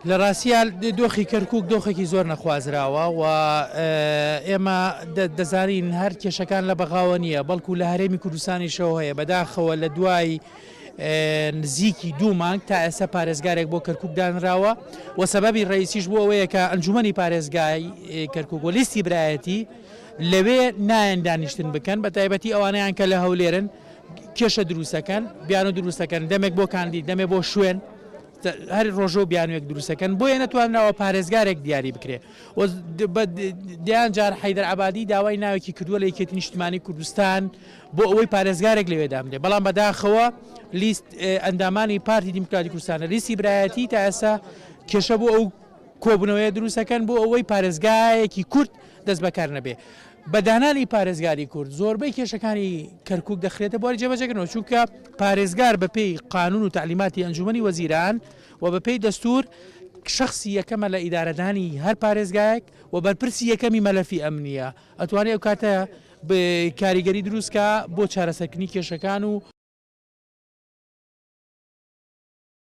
لە ڕاستیا دۆخی کەرکوک دۆخێکی زۆر نەخوازراوە و ئێمە دەزانین هەر کێشەکان لە بەغاوە نییە بەڵکو لە هەرێمی کوردستانیشەوە هەیە بەداخەوە لە دوای نزیکی دوو مانگ تا ئێستا پارێزگارێک بۆ کەرکک دانراوە و سەبەبی ڕئیسیش بۆ ئەوەیە کە ئەنجومەنی پارێزگای کەرکک و لیستی برایەتی لەوێ نایەن دانیشتن بکەن بە تایبەتی ئەوانەیان کە لە هەولێرن کێشە دروستەکەن بیان و دروستەکەن دەمێک بۆ کاندید دەمێ بۆ شوێن هەر ڕۆژە و بیانوێک دروستەکەن بۆیە نەتوانراوە پارێزگارێک دیاری بکرێ و دەیان جار حەیدەر عەبادی داوای ناوێکی کردووە لە یەکێتی نیشتمانی کوردستان بۆ ئەوەی پارێزگارێک لەوێ دابنرێ بەڵام بەداخەوە لیست ئەندامانی پارتی دیموکراتی کوردستان لە لیستی برایەتی تا ئێستا کێشە بۆ ئەو کۆبوونەوەیە دروستەکەن بۆ ئەوەی پارێزگایەکی کورد دەست بەکار نەبێ. بە دانانی پارێزگاری کورد زۆربەی کێشەکانی کەرکوک دەخرێتە بواری جێبەجێکردنەوە، چونکە پارێزگار بەپێی قانون و تەعلیماتی ئەنجومەنی وەزیران و بەپێی دەستور شەخسی یەکەمە لە ئیدارەدانی هەر پارێزگایەک و بەرپرسی یەکەمی مەلەفی ئەمنییە ئەتوانێ ئەو کاتە کاریگەری دروستکا بۆ چارەسەرکردنی کێشەکان و.